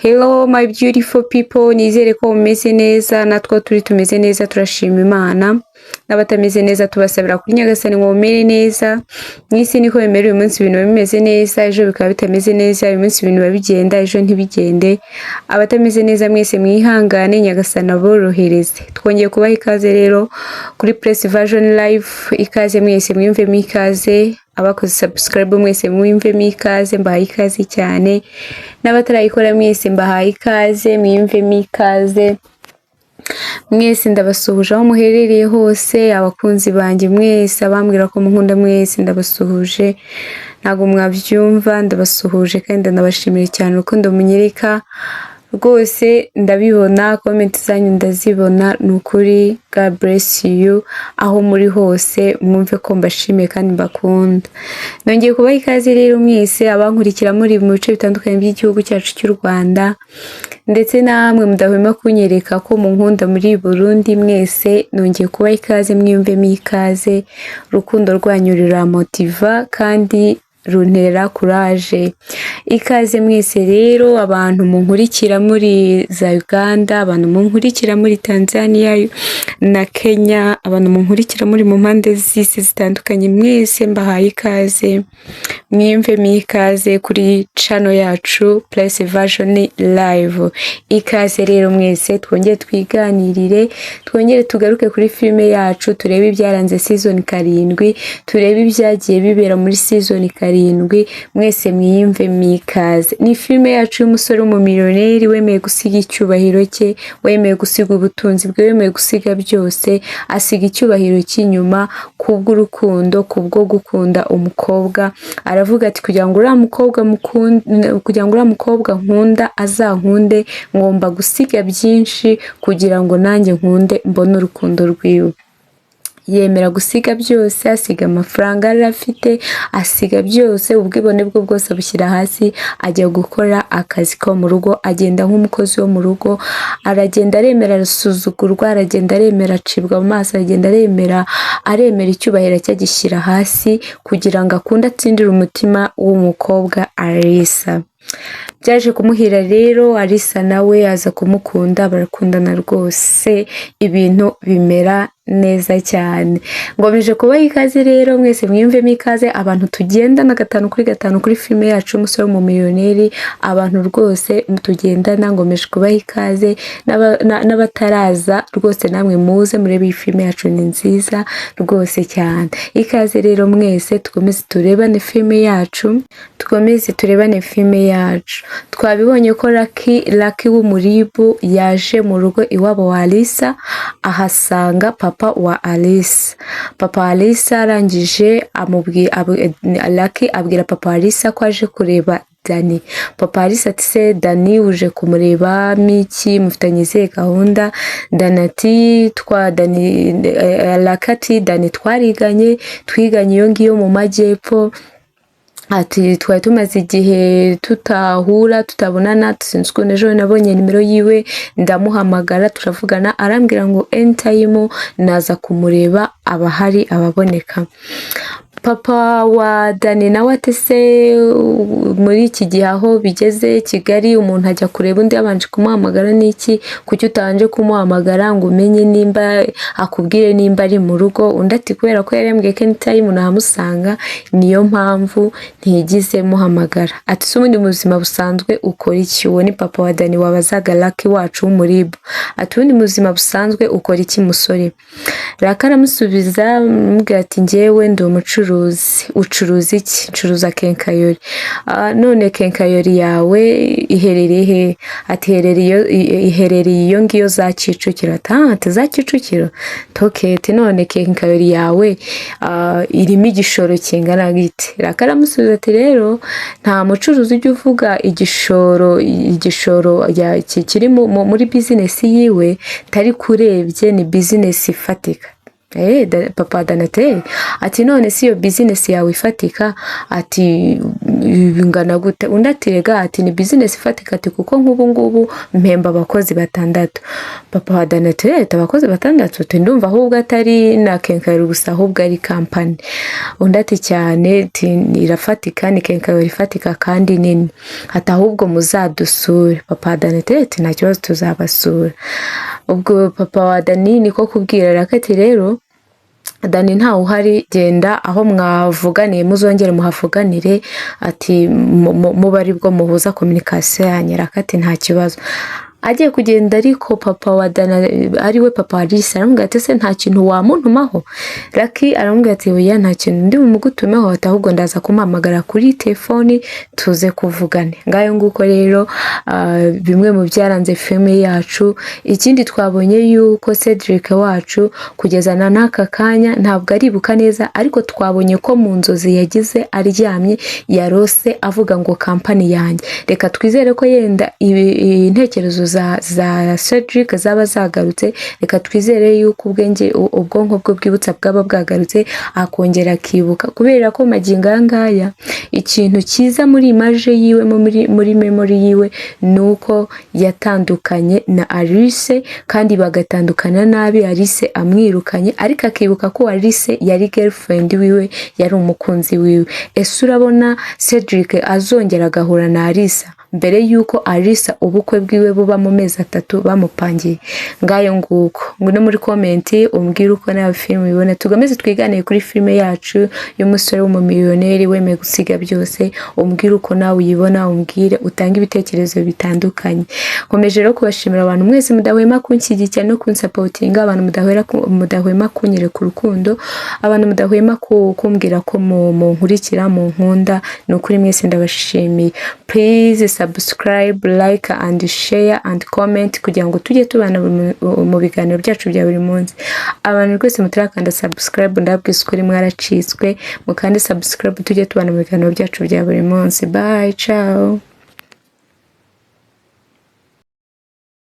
Hello my beautiful people, nizere ko mumeze neza, natwe turi tumeze neza, turashima Imana. N'abatameze neza tubasabira kuri Nyagasani ngo mumere neza. Mu isi niko bimera, uyu munsi ibintu biba bimeze neza, ejo bikaba bitameze neza, uyu munsi ibintu biba bigenda, ejo ntibigende. Abatameze neza mwese mwihangane, Nyagasani aborohereze. Twongeye kubaha ikaze rero kuri Press Version Live, ikaze mwese, mwiyumvemo ikaze. Abakoze subscribe mwese mwiyumvemo ikaze, mbahaye ikaze cyane. N'abatarayikora mwese mbahaye ikaze, mwiyumvemo ikaze. Mwese ndabasuhuje aho muherereye hose, abakunzi banjye mwese, abambwira ko munkunda mwese ndabasuhuje. Ntabwo mwabyumva, ndabasuhuje kandi ndanabashimira cyane urukundo munyereka. Rwose ndabibona, comment zanyu ndazibona, ni ukuri God bless you. Aho muri hose mwumve ko mbashimiye kandi mbakunda. Nongeye kubaha ikaze rero mwese abankurikira muri mu bice bitandukanye by'igihugu cyacu cy'u Rwanda, ndetse namwe mudahwema kunyereka ko munkunda muri Burundi, mwese nongeye kubaha ikaze, mwiyumvemo ikaze. Urukundo rwanyu ruramotiva kandi runtera courage. Ikaze mwese rero, abantu munkurikira muri za Uganda, abantu munkurikira muri Tanzania na Kenya, abantu munkurikira muri mu mpande z'isi zitandukanye, mwese mbahaye ikaze, mwiyumvemo ikaze kuri channel yacu Press Version Live. Ikaze rero mwese, twongere twiganirire, twongere tugaruke kuri filime yacu, turebe ibyaranze season 7, turebe ibyagiye bibera muri season 7. Mwese mwiyumvemo ikaze. Ni filime yacu y'umusore w'umumiliyoneri wemeye gusiga icyubahiro cye, wemeye gusiga ubutunzi bwe, wemeye gusiga byose, asiga icyubahiro cy'inyuma kubw'urukundo, kubwo gukunda umukobwa. Aravuga ati kugira ngo uriya mukobwa kugira ngo uriya mukobwa nkunda azankunde, ngomba gusiga byinshi kugira ngo nanjye nkunde mbone urukundo rwiwe. Yemera gusiga byose, asiga amafaranga yari afite, asiga byose, ubwibone bwe bwose abushyira hasi, ajya gukora akazi ko mu rugo, agenda nk'umukozi wo mu rugo. Aragenda aremera arasuzugurwa, aragenda aremera acibwa mu maso, aragenda aremera, aremera icyubahiro cye agishyira hasi kugira ngo akunde atsindire umutima w'umukobwa Alisa. Byaje kumuhira rero, Alisa nawe aza kumukunda, barakundana rwose, ibintu bimera neza cyane. Ngomeje kubaha ikaze rero mwese, mwiyumvemo ikaze, abantu tugendana gatanu kuri gatanu kuri filime yacu y'umusore w'umumiliyoneri. Abantu rwose tugendana, ngomeje kubaha ikaze, n'abataraza rwose namwe muze murebe iyi filime yacu, ni nziza rwose cyane. Ikaze rero mwese, dukomeze turebane filime yacu, dukomeze turebane filime yacu. Twabibonye ko Lucky w'umuribu yaje mu rugo iwabo wa Alisa, ahasanga papa wa Alisa. Papa wa Alisa arangije Lucky abwira papa wa Alisa ko aje kureba Dani. Papa Alisa ati se Dani uje kumureba miki, mufitanye izihe gahunda? Dani ati twa Dani, Lucky ati Dani twariganye, twiganye iyo ngiyo mu majyepfo. Ati twari tumaze igihe tutahura, tutabonana, sinzi ukuntu ejo nabonye nimero yiwe, ndamuhamagara turavugana, arambwira ngo anytime naza kumureba, aba ahari, ababoneka. Papa wa Dani nawe ati se muri iki gihe aho bigeze Kigali, umuntu ajya kureba undi yabanje kumuhamagara n'iki? Kuki utabanje kumuhamagara ngo umenye nimba akubwire nimba ari mu rugo? Undi ati kubera ko yari yambwiye ko anytime nahamusanga, niyo mpamvu ntigize muhamagara. Ati se ubundi mu buzima busanzwe ukora iki? Uwo ni papa wa Dani wabazaga Lucky wacu w'umuribu. Ati ubundi mu buzima busanzwe ukora iki, musore? Lucky aramusubiza, amubwira ati njyewe ndi umucuruzi. Ucuruza iki? Ncuruza quincaillerie. "Ah, none quincaillerie yawe iherereye he?" Ati iherereye iyo ngiyo za Kicukiro. Ati ah, ati za Kicukiro, tokete. None quincaillerie yawe irimo igishoro kingana gite? Lucky aramusubiza ati rero nta mucuruzi ujya uvuga igishoro kiri muri business yiwe, tari kurebye ni business ifatika. Papa Danateri ati: "None si iyo business yawe ifatika?" Ati: "Bingana gute?" Undi ati: "Rega," ati, "ni business ifatika," ati, "kuko nk'ubu ngubu mpemba abakozi batandatu." Papa wa Danateri ati: "Abakozi batandatu?" Ati: "Ndumva ahubwo atari na quincaillerie gusa, ahubwo ari company." Undi ati: "Cyane," ati, "irafatika, ni quincaillerie ifatika kandi nini." Ati: "Ahubwo muzadusure." Papa wa Danateri ati: "Nta kibazo, tuzabasura." Ubwo papa wa Dani niko kubwira Raka ati: "Rero Dani, ntawe uhari, genda aho mwavuganiye muzongere muhavuganire," ati, "muba aribwo muhuza communication yanyu." Raka ati: "Nta kibazo." Agiye kugenda ariko papa wa Dana, ariwe papa wa Alice, aramubwira ati: "Ese nta kintu wamuntumaho?" Lucky aramubwira ati: "Oya, nta kintu ndi bumugutumeho," ati, "ahubwo ndaza kumuhamagara kuri telefoni tuze kuvugane." Ngayo nguko rero, bimwe mu byaranze filime yacu. Ikindi twabonye yuko Cedric wacu kugeza na n'aka kanya ntabwo aribuka neza, ariko twabonye ko mu nzozi yagize aryamye yarose avuga ngo "company yanjye". Reka twizere ko yenda intekerezo za Cedric zaba zagarutse. Reka twizere yuko ubwenge, ubwonko bwe bwibutsa bwaba bwagarutse, akongera akibuka, kubera ko magingo aya ngaya ikintu cyiza muri image yiwe, muri memory yiwe, ni uko yatandukanye na Alice kandi bagatandukana nabi, Alice amwirukanye, ariko akibuka ko Alice yari girlfriend wiwe, yari umukunzi wiwe. Ese urabona Cedric azongera agahura na Alice mbere y'uko Alice ubukwe bwiwe buba mu mezi 3 bamupangiye? Ngayo nguko, ngwino muri comment umbwire uko nawe filime ubibona. Tugameze twiganire kuri filime yacu y'umusore w'umumiliyoneri wemeye gusiga byose. Umbwire uko nawe uyibona, umbwire, utange ibitekerezo bitandukanye. Nkomeje rero kubashimira abantu mwese mudahwema kunshyigikira no kunsupportinga, abantu mudahwema kunyereka urukundo, abantu mudahwema kumbwira ko munkurikira, munkunda. Ni ukuri mwese ndabashimiye. Please subscribe, like and share and comment kugira ngo tujye tubana mu biganiro byacu bya buri munsi. Abantu rwose mutarakanda subscribe, ndababwiza ukuri mwaracitswe. Mukande subscribe tujye tubana mu biganiro byacu bya buri munsi. Bye, ciao.